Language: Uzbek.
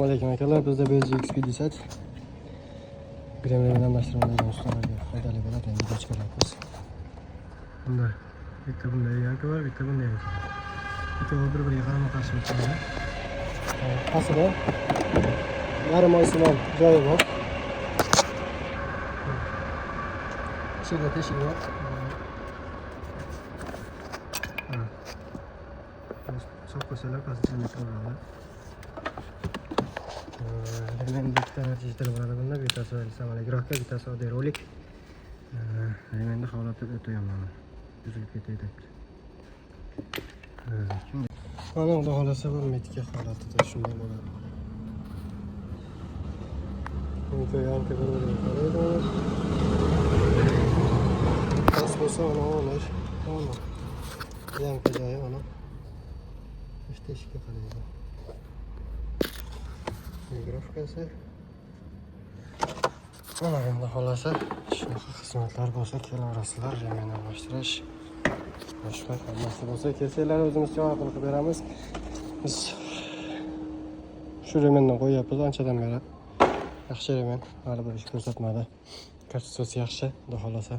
Alaykum akalar, bizda BZ X50 Gremlin almashtiradigan ustalarga foydali bo'ladi, endi video chiqaryapmiz. Bunda bitta bunday ямка bor, bitta bunday ямка bor. Ikkovi bir-biriga qarama-qarshi o'tadi. Pastida yarim oysimon joyi bor. Ichida teshigi bor. Ha. Solib qo'ysalar pastga kiraveradi. Remen ikkita digital bo'ladi bunda, bittasi самолигровка, bittasi oddiy rolik. Remenni holati o'ta yomon. Buzilib ketay debdi. Mana xudo xohlasa bu метка holatida shunday bo'ladi. Ikki ямка bir-biriga qaraydi. Past bo'lsa mana mana ямка joyi mana. Shu teshikka qaraydi. Регулировка si. Mana endi xohlasa shunaqa xizmatlar bo'lsa kelaverasizlar, remen almashtirish, boshqa hammasi bo'lsa kelsanglar o'zimiz javob qilib beramiz. Biz shu remenni qo'yyapmiz anchadan beri. Yaxshi remen, hali bir ish ko'rsatmadi. Качество si yaxshi, xudo xohlasa.